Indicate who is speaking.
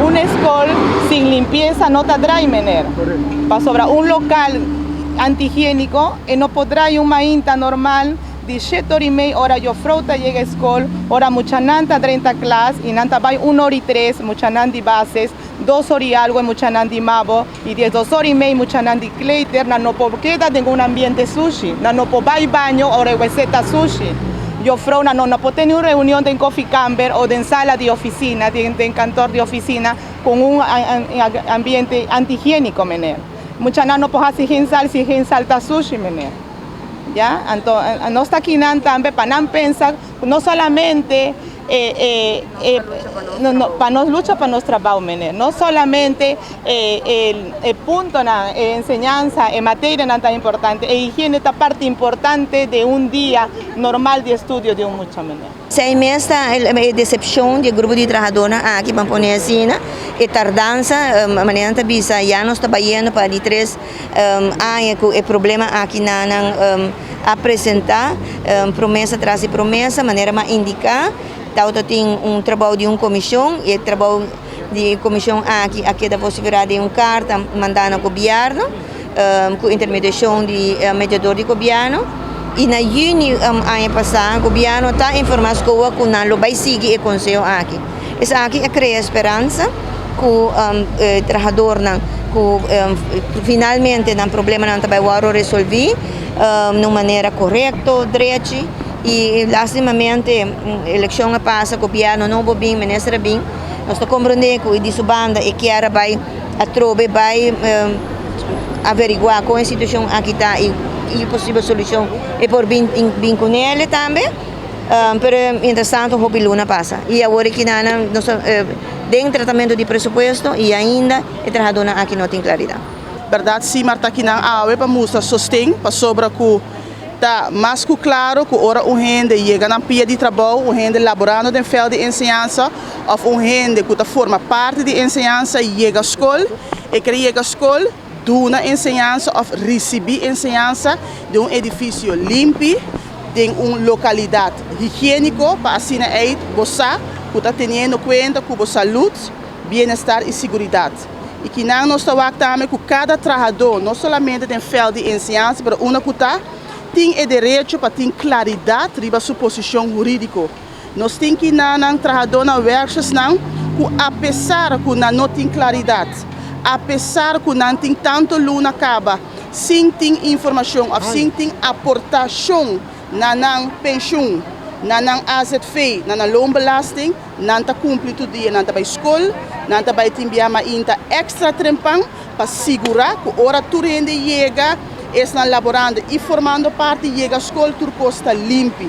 Speaker 1: Un skol sin limpiesa no ta drai, meneer. Pasobra un lokaal antihigiéniko e no por drai un mainta normal di 7:30, ora juffrouw ta yega skol, ora muchanan ta 30 klas i nan ta bai 1:03, muchanan di basis, 2 or i algu muchanan di mavo i 12:30 muchanan di kleuter, nan no por keda den un ambiente sushi, nan no por bai baño ora wc ta sushi. Juffrouw nan no por tin un reunion den koffiekamber òf den sala di ofisina, den kantoor di ofisina, ku un ambiente antihigiéniko, meneer. Muchanan no por hasi hensal si hensal ta sushi, meneer. Ya? Anto, nos ta aki tambe pa nan pensa no solamente no, pa nos lucha pa nos trabou, meneer. No solamente e punto na enseñansa e materia no ta importante, e higiene ta parti importante di un dia normal di estudio di un mucha, meneer.
Speaker 2: 6 mes e desepshon di grupo di trahadó aki, pa pone asina, e tardansa, manera ta bisa, ya nos ta trahando pa di 3 aña ku e problema aki nan a presentá, promesa tras di promesa, manera m'a indiká, tawata tin un trabou di un komishon, i e trabou di komishon aki ta vosiferá den un karta mandá na gobièrnu, ku intermediashon di mediador di gobièrnu. I na yüni aña pasá, gobièrnu ta informá SKOA ku nan lo bai sigui e konseho aki. Esaki a krea speransa ku trahadónan ku finalmente nan problemanan tambe a resolvé di un manera korekto, drechi, i lastimamente elekshon a pasa, gobièrnu nobo bin, minister bin, nos ta komprondé ku di su banda e kier bai atrobe bai averiguá kon e situashon aki ta i posibel solushon e por bin kuné tambe. Pero mientrastantu hopi luna a pasa. I awor aki nos den tratamentu di presupuesto i ainda e trahadónan aki no tin klaridat.
Speaker 3: Berdat, SIMAR ta akinan awe pa mustra sosten, pasobra ku ta mas ku klaro ku ora un hende yega na pia di trabou, un hende laborando den veld di enseñansa, òf un hende ku ta forma parti di enseñansa yega skol, e ke yega skol, duna enseñansa òf risibí enseñansa den un edifisio limpi, den un lokalidat higiéniko, pa asina ei bo ku ta teniendo kuenta ku e salú, bienestar i seguridat. I ku nos ta tambe ku kada trahadó, no solamente den veld di enseñansa, ma unda ku ta, tin e derecho pa tin klaridat riba su posishon hurídiko. Nos tin ku nan trahadónan werkers nan, ku apesar ku nan no tin klaridat, apesar ku nan tin tantu luna kaba, sin tin informashon, òf sin tin aportashon na nan penshun, na nan AZV, na nan loonbelasting, nan ta kumpli tur dia, nan ta bai skol, nan ta bai tin bia mainta extra trempan pa sigurá ku ora tur hende yega, esnan laborando i formando parti yega skol, tur kos ta limpi.